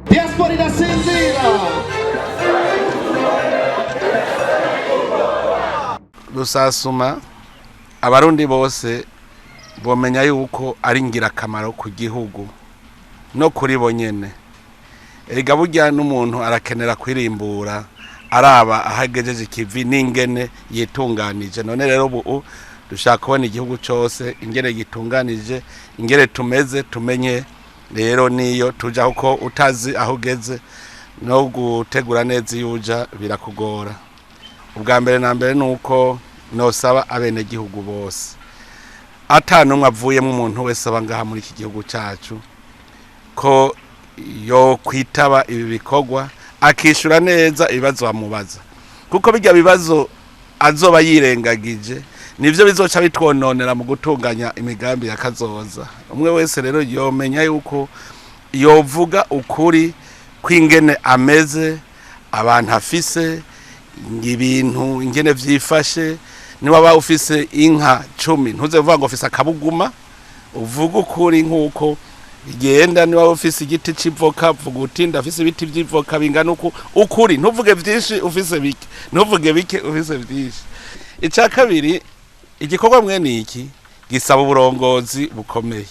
Diaspora irasinzira. Rusasuma Abarundi bose bomenya yuko ari ingirakamaro ku gihugu no kuri bo nyene. Erega burya n'umuntu arakenera kwirimbura, araba aho agejeje ikivi n'ingene yitunganije. None rero ubu dushaka kubona igihugu cose ingene gitunganije, ingene tumeze, tumenye rero niyo tuja, kuko utazi aho ugeze no gutegura neza iyo uja birakugora. Ubwa mbere na mbere ni uko nosaba abenegihugu bose, ata n'umwe avuyemo, umuntu wese aba ngaha muri iki gihugu cyacu, ko yo kwitaba ibi bikorwa akishyura neza ibibazo bamubaza, kuko bijya bibazo azoba yirengagije nibyo bizoca bitwononera mu gutunganya imigambi ya kazoza. Umwe wese rero yomenya yuko yovuga ukuri kw'ingene ameze, abantu afise, ibintu ingene vyifashe. Niba waba ufise inka 10, ntuze uvuga ngo ufise akabuguma, uvuga ukuri nk'uko bigenda. Niba ufise igiti c'ivoka, vuga uti ndafise ibiti vy'ivoka bingana uku. Ukuri, ntuvuge vyinshi ufise bike, ntuvuge bike ufise vyinshi. Ica kabiri, igikorwa mwene iki gisaba uburongozi bukomeye,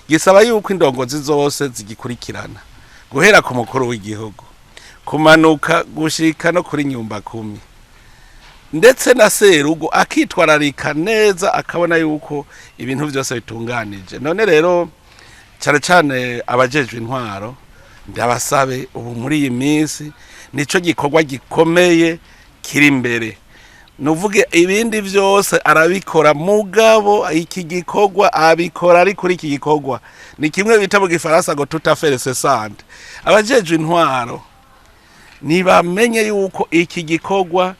gisaba yuko indongozi zose zigikurikirana, guhera ku mukuru w'igihugu kumanuka gushika no kuri nyumba kumi, ndetse na serugo akitwararika neza, akabona yuko ibintu byose bitunganije. None rero cyane cyane abajejwe intwaro, ndabasabe ubu muri iyi minsi nico gikorwa gikomeye kiri imbere. Nuvuge ibindi byose arabikora, mugabo iki gikorwa abikora ari kuri iki gikorwa. Ni kimwe bita mu gifaransa ngo tout à fait sante. Abajejwe intwaro nibamenye yuko iki gikorwa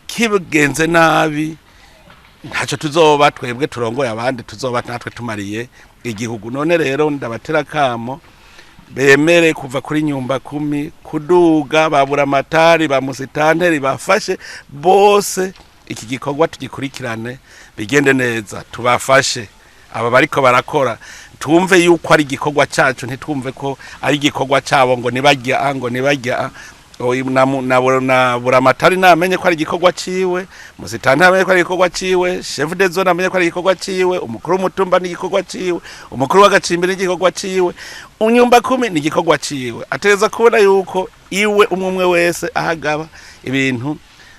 kigenze nabi, ntacyo tuzoba twebwe turongoye abandi, tuzoba natwe tumariye igihugu. None rero ndabatera kamo bemere kuva kuri nyumba kumi kuduga, babura amatari ba musitanteri, bafashe bose iki gikorwa tugikurikirane bigende neza. Tubafashe aba bariko barakora, twumve yuko ari igikorwa cyacu, ntitwumve ko ari igikorwa cyabo, ngo nibajya, ngo nibajya. Na buramatari namenye ko ari igikorwa ciwe, musitanteri amenye ko ari igikorwa ciwe, chef de zone amenye ko ari igikorwa ciwe, umukuru w'umutumba ni igikorwa ciwe, umukuru w'agacimbi ni igikorwa ciwe, unyumba kumi ni igikorwa ciwe. Ategereza kubona yuko iwe umwe umwe wese ahagaba ibintu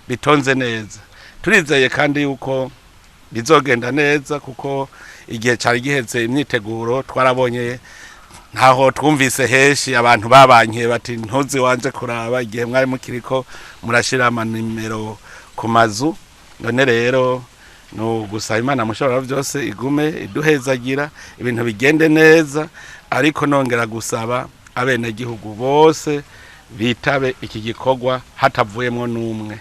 bitonze neza. Turizeye kandi yuko bizogenda neza, kuko igihe cari giheze imyiteguro twarabonye ntaho twumvise henshi abantu babankiye bati ntuzi wanje kuraba igihe mwari mukiriko murashira amanimero ku mazu. None rero no gusaba Imana mushobora byose igume iduhezagira, ibintu bigende neza, ariko nongera gusaba abenegihugu bose bitabe iki gikorwa hatavuyemwo n'umwe.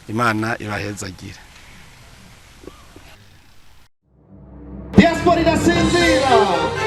Imana ibahezagire. Diaspora irasinzira.